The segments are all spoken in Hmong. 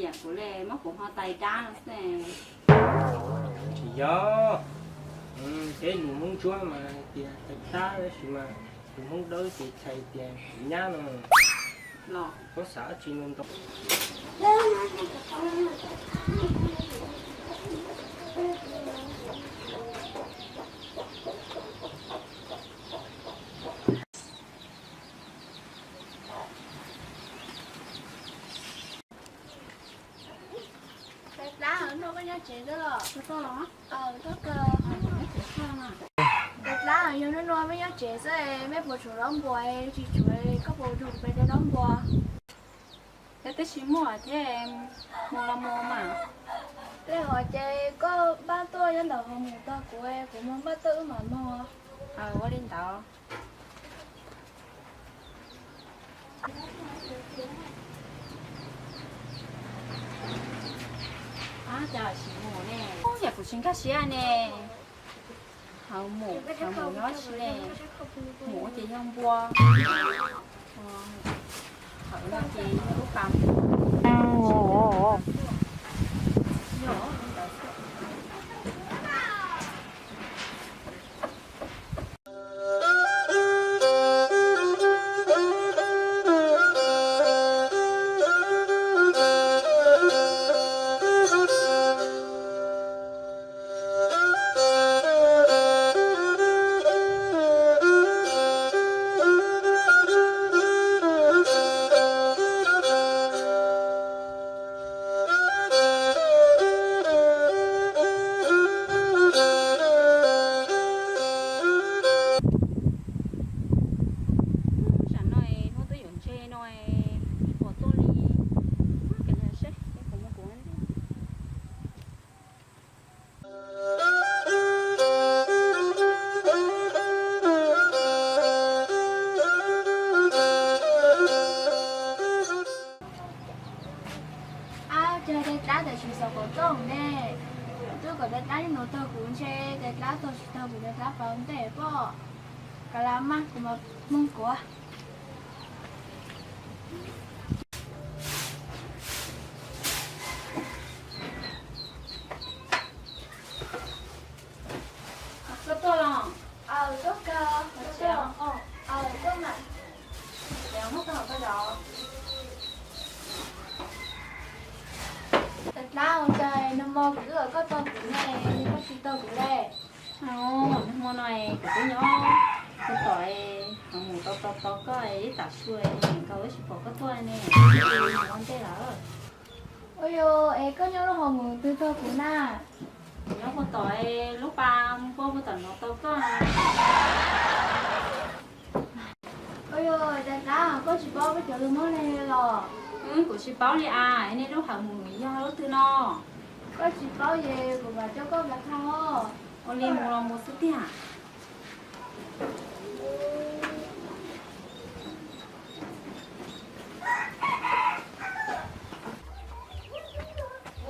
Kuv le muab kuv ho tais dab no xwb. Tsis yog, peb lus Hmoob Ntsuab mas hais tias tais dab, tab sis mas lus Hmoob Dawb ces hais tias tais nyab no. Los koj xav dab tsi no ntau. Tais dab, hnub no koj nyob tsev xwb los? Tais dab, yog hnub no mej nyob tsev xwb, mej puas tsum zaub npua, tsis tsum koj puas nrog kuv pais de zaub npua? Yog twb tsis muaj thiab, mus los mus mas. Li hos ces koj npaj tuaj nyob ntawm hauv mus tog kuv, kuv mus npaj tuaj wb mam mus. Ua li ntawd. Cas tsis mus ne? Yam kuv tsis nkag siab ne. Hauv mus, hauv mus nyob tsis ne. Mus ces yog npua. Hauv no ces yog lub pas. Tsam no hnub twb yuav ntse no, pom tuaj li, seb kuv mus kuv. Ab, cas tais dab tam sim xaus kom txooj ne. Twb kom tais dab nuv tog kuv ntshe tais dab tog tsis tog kuv, tais dab pauv ntej poj. Kav las mas kuv mam moog kuv. Koj tuaj los? Aws, tuaj kawg. Aws, tuaj mas. Tais dab, ua cas nag hmo kuv twb kom koj tog kuv ne, koj tsis tog kuv le? Nag hmo no kuv twb nyob puag tom hauv mus tau tau tau koj ib tag su, nkaus wb tsis pom koj tuaj ne, ua ntej lawm. Ua yog es koj nyob lub hauv mus twg tog kuv na? Kuv nyob puag tom lub pas puag puag tom no tau koj. Ua yog tais dab, koj tsis paub peb cov lus Hmoob li los? Kuv tsis paub li as, nej lub hauv mus yog lub twg no? Koj tsis paub ces kuv mam coj koj mus qha os. Ua li mus los mus xwb tiag.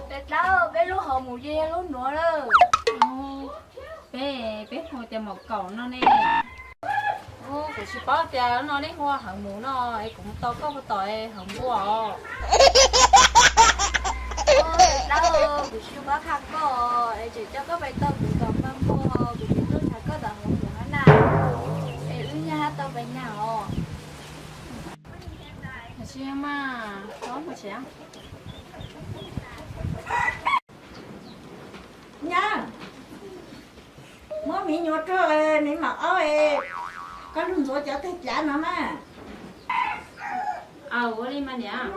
Tais dab, peb lub hauv mus ces yog lub nuav lawm. Peb, peb hu tias maum kaum no ne. Kuv tsis paub tias no nej hu ua hauv mus no, es kuv mus tau koj puag tom hauv npua os. Tais dab, kuv tsis paub qha koj, es tseem coj koj pais tau kuv tom npua npua, kuv tsis tuaj nrhav koj tom hauv mus hab na. Es wb nyaj hab tau pais nyag os. Tsis mas, nyab, muab miv nyuam rau miv mam aub, koj lug ntxuav cov teg cav no mas. Aws, ua li mas niam.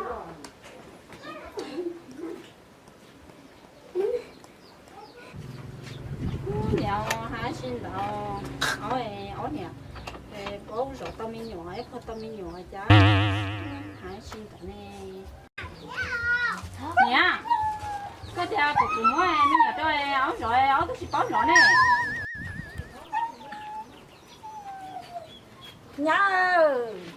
Niam, hais tsis ntawd, aub, aub niam, paub zov tau me nyuam, ib qho tau me nyuam cas hais tsis ntawd ne. Niam, koj tias kuv, kuv muab me nyuam rau aub zov, aub twb tsis paub zov ne. Nyab,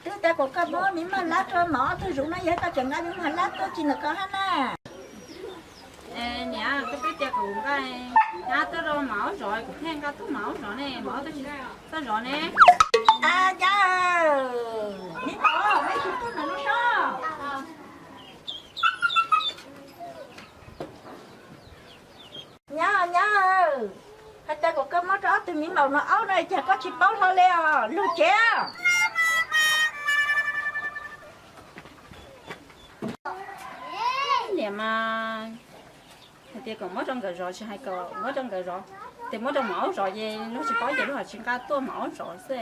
twb tias kom koj muab miv maj lab rau mas ob tug zuv no, yog koj tseem nqa miv maj lab tuaj tsis ntawm koj hab na. Niam, koj twb tias kuv nqa, nyab tuaj rau mas aub zov, kuv thiaj nqa tuaj mas aub zov ne, mas aub twb tsis txawj zov ne. Nyab, meb tsis tuaj ntawm lub sab. Me laus no aub no cas koj tsis paub hlo li os, luag tsev. Niam mas hais tias kom muab rau nkawd zov, tsis hais kom muab rau nkawd zov, ces muab rau maum aub zov ces luag tsis paub ces luag tsis nqa tuaj maum aub zov xwb.